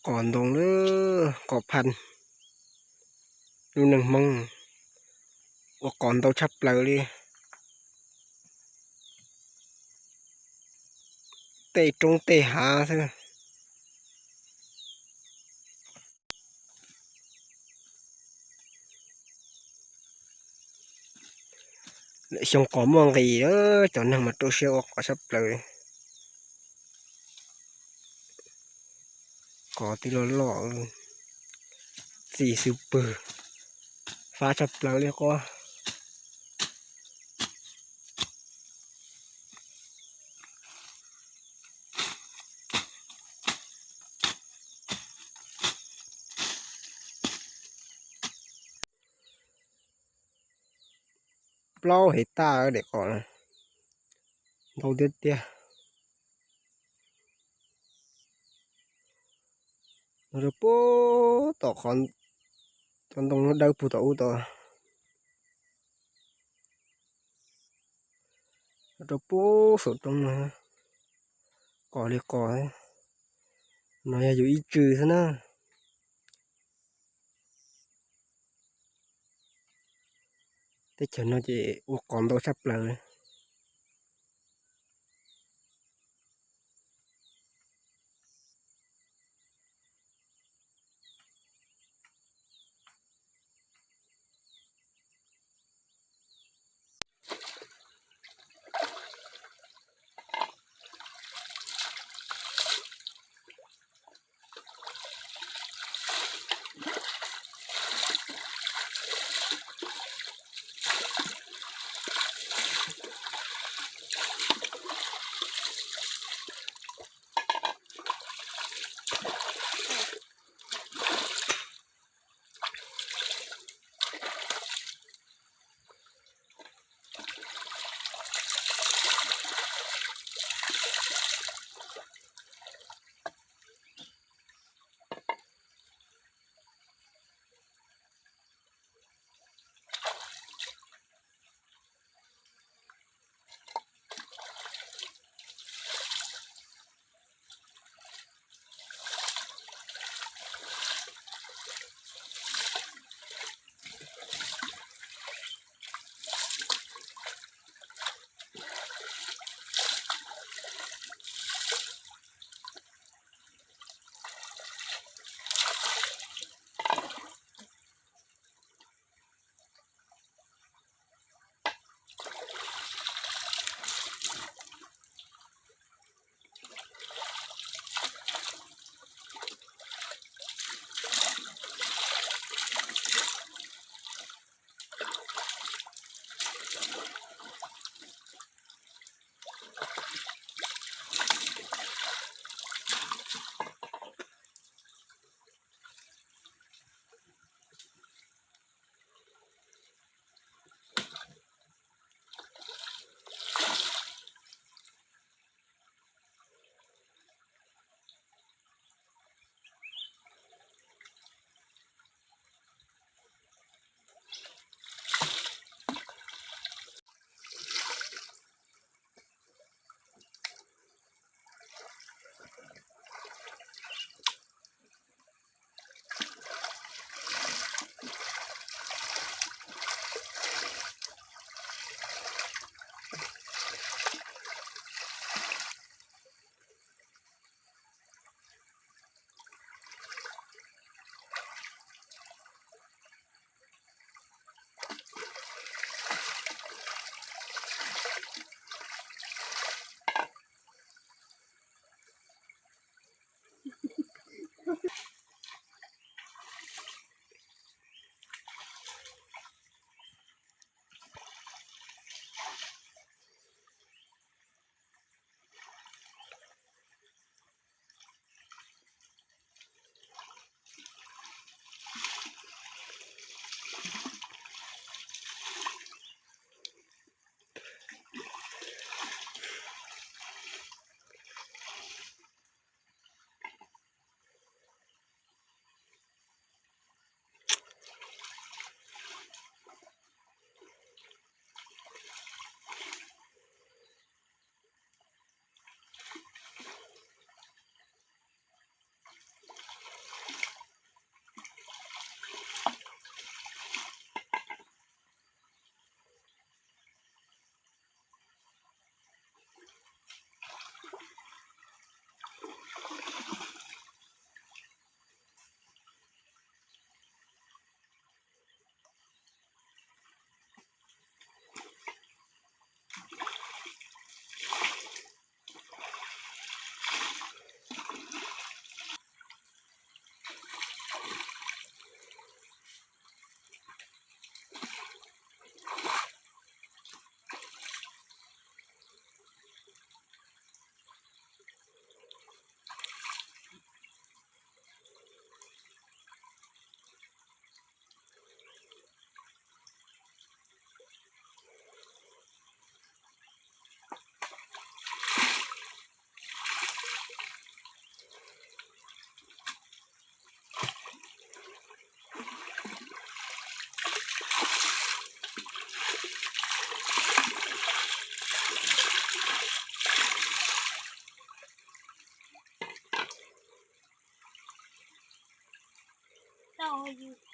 Qos ntoo lawm, qos phaj. Lub neej Hmoob ua qos ntau tshaj plaws li. Tej roob tej hav xwb. Lawm xyoo qos muaj nqis, cov neeg mas rau siab ua qos tshaj plaws. Qos twb loj loj, txi xwb pwg, fab tshaj plaws li qos. Plaub hais tas daim qos na, ntau tiag tiag. Rau puag tom qhov, cov ntoo dawb puag tom ub tod, rau puag saum roob no, qos li qos. No yog yus ib tswm xwb na. Teb chaws no ces ua qos ntau tshaj plaws. Yus